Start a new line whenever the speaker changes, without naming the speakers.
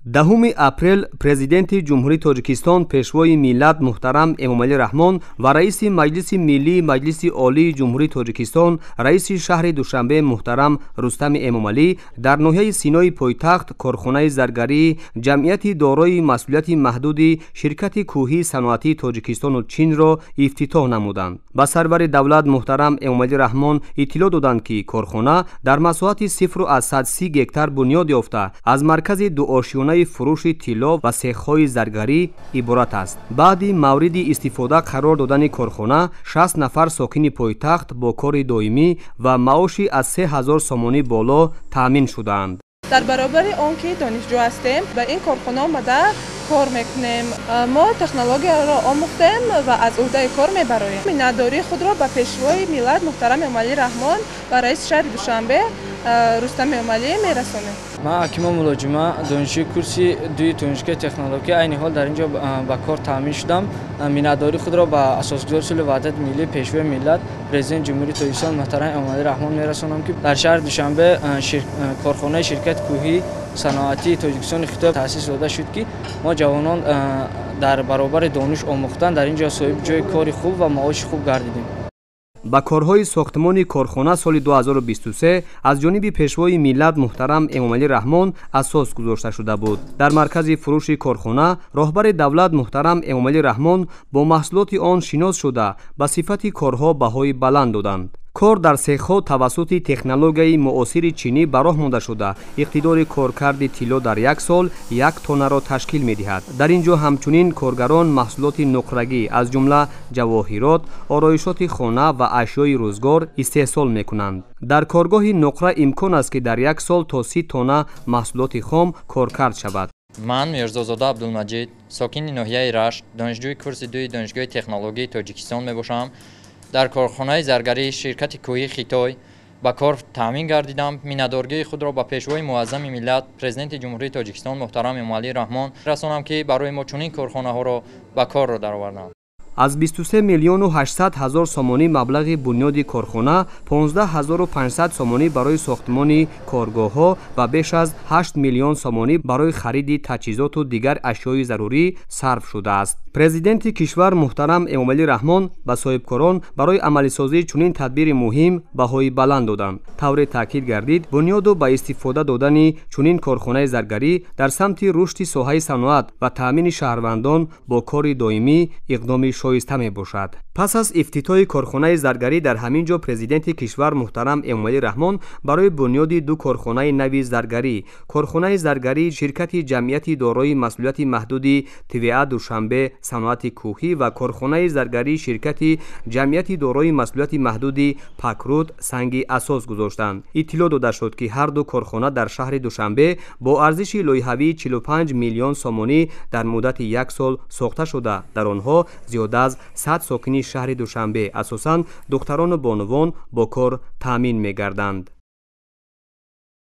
10 апрел Президенти Ҷумҳурии Тоҷикистон, Пешвои миллат муҳтарам Эмомалӣ Раҳмон ва Раиси Маҷлиси Миллии Маҷлиси Олии Ҷумҳурии Тоҷикистон, Раиси шаҳри Душанбе муҳтарам Рустами Эмомалӣ дар ноҳияи Синои пойтахт корхонаи заргарии ҷамъияти дорои масъулияти маҳдуди ширкати кӯҳии саноатии Тоҷикистону Чинро ифтитоҳ намуданд. Ба сарвари давлат муҳтарам Эмомалӣ Раҳмон иттилоъ доданд, ки корхона дар масоҳати 0,30 гектар бунёд ёфта, аз маркази дуошёнаи фурӯши тилло ва сехҳои заргарӣ иборат аст. Баъди мавриди истифода қарор додани корхона 60 нафар сокини пойтахт бо кори доимӣ ва маоши аз 3000 сомонӣ боло таъмин шудаанд.
Дар баробари он ки донишҷӯ ҳастем, ба ин корхона омада кор мекунем. Мо технологияро омӯхтем ва аз уҳдаи кор мебароем. Миннатдории худро ба Пешвои миллат муҳтарам Эмомалӣ Раҳмон ва раиси шаҳри Душанбе Рустам Эмомалӣ мерасонем.
Ман Акимо Мулоҷима, донишҷӯи курси дуи донишгоҳи технология, айни ҳол дар ин ҷо ба кор таъмин шудам. Миннатдории худро ба асосгузори сулҳу ваҳдати миллӣ, Пешвои миллат, Президенти Ҷумҳурии Тоҷикистон муҳтарам Эмомалӣ Раҳмон мерасонам, ки дар шаҳри Душанбе корхонаи ширкати кӯҳии саноатии Тоҷикистони Хитой таъсис дода шуд, ки мо ҷавонон дар баробари дониш омӯхтан дар ин ҷо соҳиби ҷои кори хуб ва маоши хуб гардидем.
Ба корҳои сохтмони корхона соли 2023 аз ҷониби Пешвои миллат муҳтарам Эмомалӣ Раҳмон асос гузошта шуда буд. Дар маркази фурӯши корхона роҳбари давлат муҳтарам Эмомалӣ Раҳмон бо маҳсулоти он шинос шуда, ба сифати корҳо баҳои баланд доданд. Кор дар сехҳо тавассути технологияи муосири чинӣ ба роҳ монда шуда, иқтидори коркарди тилло дар як сол 1 тоннаро ташкил медиҳад. Дар ин ҷо ҳамчунин коргарон маҳсулоти нуқрагӣ, аз ҷумла ҷавоҳирот, ороишоти хона ва ашёи рӯзгор истеҳсол мекунанд. Дар коргоҳи нуқра имкон аст, ки дар як сол то 30 тонна маҳсулоти хом коркард шавад.
Ман Мирзозода Абдулмаҷид, сокини ноҳияи Рашт, донишҷӯи курси дуи донишгоҳи технологияи Тоҷикистон мебошам. Дар корхонаи заргарии ширкати кӯҳии Хитой ба кор таъмин гардидам. Миннатдории худро ба Пешвои муаззами миллат, Президенти Ҷумҳурии Тоҷикистон муҳтарам Эмомалӣ Раҳмон расонам, ки барои мо чунин корхонаҳоро ба корро дароварданд.
Аз 23 миллиону 800 ҳазор сомонӣ маблағи бунёди корхона, 15 500 сомонӣ барои сохтмони коргоҳҳо ва беш аз 8 миллион сомонӣ барои хариди таҷҳизоту дигар ашёи зарурӣ сарф шудааст. Президенти кишвар муҳтарам Эмомалӣ Раҳмон ба соҳибкорон барои амалисозии чунин тадбири муҳим баҳои баланд доданд. Тавре таъкид гардид, бунёду ба истифода додани чунин корхонаи заргарӣ дар самти рушди соҳаи саноат ва таъмини шаҳрвандон бо кори доимӣ иқдоми шоиста мебошад. Пас аз ифтитоҳи корхонаи заргарӣ дар ҳамин ҷо Президенти кишвар муҳтарам Эмомалӣ Раҳмон барои бунёди ду корхонаи нави заргарӣ, корхонаи заргарии ширкати ҷамъияти дорои масъулияти маҳдуди ТВА Душанбе саноати кӯҳӣ ва корхонаи заргарии ширкати ҷамъияти дорои масъулияти маҳдуди Пакруд санги асос гузоштанд. Иттилоъ дода шуд, ки ҳар ду корхона дар шаҳри Душанбе бо арзиши лоиҳавии 45 миллион сомонӣ дар муддати як сол сохта шуда, дар онҳо зиёда аз 100 сокини шаҳри Душанбе, асосан духтарону бонувон, бо кор таъмин мегарданд.